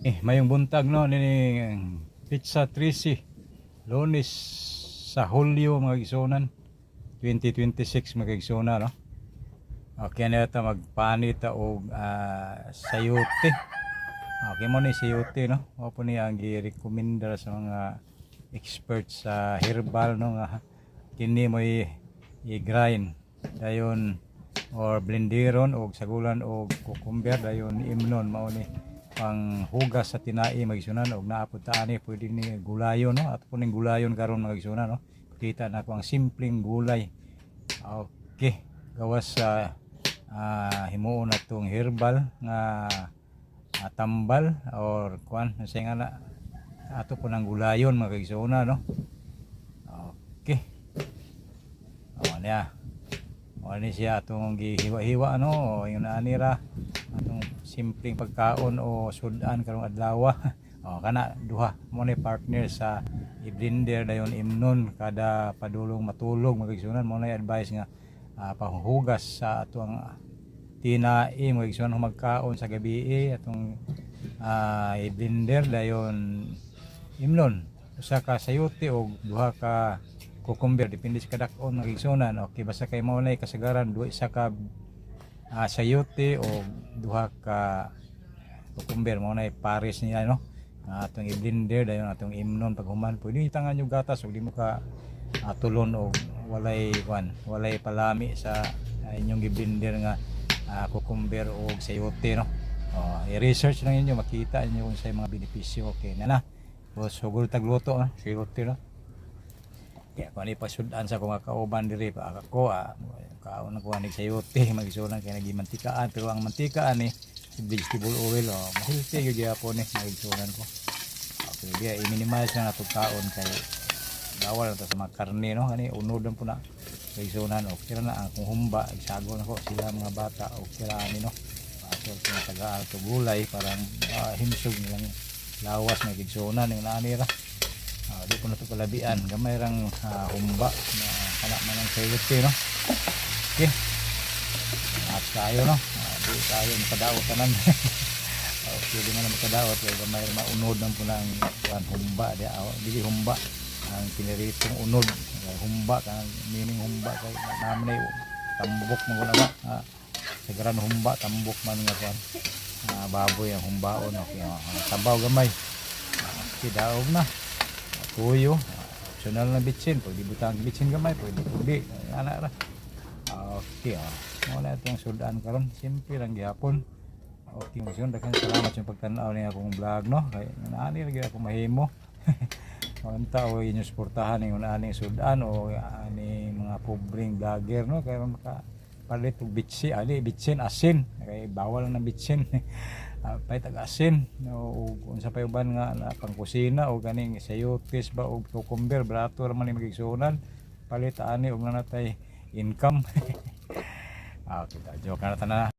Eh, mayong buntag, no, nini petsa 13, Lunes sa Hulyo, mga igsuonan, 2026, mga igsuonan, no. Okay na ta magpanita og sayote. Okay mo ni sayote, no. Mao po ni ang gi-recommendar sa mga experts sa herbal, no, nga kini mo i-grind dayon or blenderon og sagulan og cucumber, dayon imnon. Mao ni panghugas sa tinai, mga igsuonan, og naa pud ta ani, pwede ni gulayon, no. Ato po ning gulayon karon, mga igsuonan, no. Kita na ko ang simpleng gulay. Okay, gawas sa himuon natong herbal nga tambal or kuan sa nga na ato po ng gulayon, mga kaigsuonan, no. Okay, o niya, o ni siya atong gihiwa-hiwa, no. O yung ani ra atong simpleng pagkaon o sudan karong adlaw. O kana duha mo ni partner sa i-blender dayon imnon kada padulong matulog, mga kaigsuonan. Mo na advice nga panghugas sa atong tinai, mga igsuon, magkaon sa gabi, atong i-blender dayon imnon usa ka sayote o duha ka cucumber, depende sa kadak-on, mga igsuonan. Okay, basta kay mao nay kasagaran duha, isa ka sayote o duha ka cucumber, mao nay pares niya, no, nga atong i-blender dayon atong imnon pag human. Pwede itangan yung gatas ug di mo ka tulon og walay kwan, walay palami sa inyong gi-blender nga cucumber o sayote, no. Oh, i-research lang ninyo, makita ninyo kung sa mga benepisyo. Okay na na. Tapos sugod tagluto, no, sayote, no. Kaya kung ano pasudan sa akong mga kauban diri pa ako, kaon ko ani sayote, magisulan kay nagimantikaan, pero ang mantikaan ni vegetable oil. Oh, healthy gyud gyapon ni, magisulan ko. Okay, di i-minimize na nato kaon kay bawal na to sa mga karne, no. Kani unod lang po na, magisulan. Okay ra na ang kung humba, igsago na ko sila mga bata, okay ra ani, no. Ato kung tagaan to gulay parang himsog nilang lawas, mga igsuonan, yung naani ra. Di ko na ito palabian. Gamay rang humba na kana man ang sayote, no. Okay. At tayo, no. Di tayo makadaot tanan. Okay, di man na makadaot kay gamay ra maunod ng puna ang kuan humba di dili humba ang piniritong unod. Kay humba kanang meaning humba kay naman ay tambok man ko na ba. Sagaran humba tambok man nga kuan. Baboy ang humbaon. Okay, sabaw gamay. Okay, daog na tuyo, optional na bitsin. Pwede butang bitsin gamay, pwede pwede ana ra. Okay, oh, mao na itong sudan karon, simple lang gihapon. Okay, mga daghan salamat sa pagtan-aw ni akong vlog, no, kay naani lagi ako mahimo. Unta o inyong suportahan ning ani sudan o ani mga pobreng vlogger, no, kay maka palit og bitsi ali bitsin asin kay bawal na bitsin, pahit ag asin, no, ug unsa pa uban nga na pangkusina o ganing sayotes ba og cucumber, barato ra man ni, magigsuonan. Palit ani og nanatay income. Ah, okay, joke na tanan.